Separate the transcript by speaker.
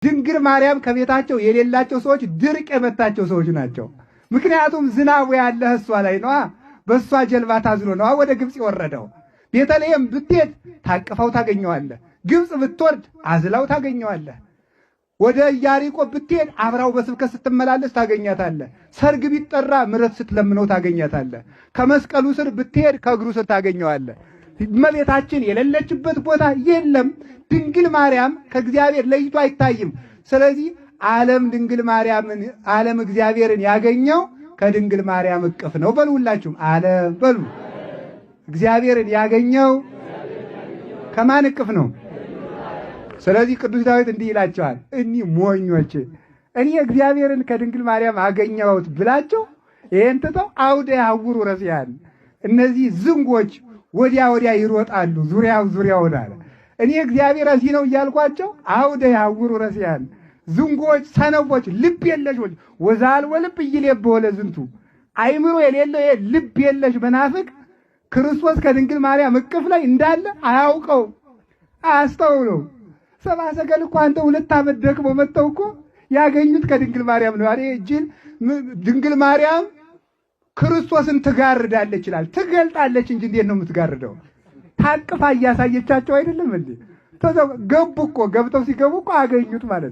Speaker 1: ድንግል ማርያም ከቤታቸው የሌላቸው ሰዎች ድርቅ የመታቸው ሰዎች ናቸው። ምክንያቱም ዝናቡ ያለህ እሷ ላይ ነዋ። በእሷ ጀልባ ታዝሎ ነዋ ወደ ግብፅ የወረደው። ቤተልሔም ብትሄድ ታቅፈው ታገኘዋለህ። ግብፅ ብትወርድ አዝላው ታገኘዋለህ። ወደ ኢያሪኮ ብትሄድ አብራው በስብከት ስትመላለስ ታገኛታለህ። ሰርግ ቢጠራ ምሕረት ስትለምነው ታገኛታለህ። ከመስቀሉ ስር ብትሄድ ከእግሩ ስር ታገኘዋለህ። እመቤታችን የሌለችበት ቦታ የለም። ድንግል ማርያም ከእግዚአብሔር ለይቶ አይታይም። ስለዚህ ዓለም ድንግል ማርያምን ዓለም እግዚአብሔርን ያገኘው ከድንግል ማርያም እቅፍ ነው። በሉ ሁላችሁም ዓለም በሉ። እግዚአብሔርን ያገኘው ከማን እቅፍ ነው? ስለዚህ ቅዱስ ዳዊት እንዲህ ይላቸዋል፣ እኒህ ሞኞች እኔ እግዚአብሔርን ከድንግል ማርያም አገኘሁት ብላቸው ይህን ትተው አውደ ያውሩ ረሲያን፣ እነዚህ ዝንጎች ወዲያ ወዲያ ይሮጣሉ፣ ዙሪያው ዙሪያውን አለ። እኔ እግዚአብሔር እዚህ ነው እያልኳቸው አውደ ያውሩ ረሲያን፣ ዝንጎች፣ ሰነፎች፣ ልብ የለሾች ወዛልወ ልብ ኢይሌብሖ ለዝንቱ፣ አይምሮ የሌለው ይሄ ልብ የለሽ መናፍቅ ክርስቶስ ከድንግል ማርያም እቅፍ ላይ እንዳለ አያውቀውም፣ አያስተውለውም። ሰብአ ሰገል እኮ አንተ 2 ዓመት ደክመው መጥተው እኮ ያገኙት ከድንግል ማርያም ነው። አሬ እጅል ድንግል ማርያም ክርስቶስን ትጋርዳለች ይላል። ትገልጣለች እንጂ እንዴት ነው የምትጋርደው? ታቅፋ እያሳየቻቸው አይደለም እንዴ? ገቡ እኮ ገብተው ሲገቡ እኮ አገኙት ማለት ነው።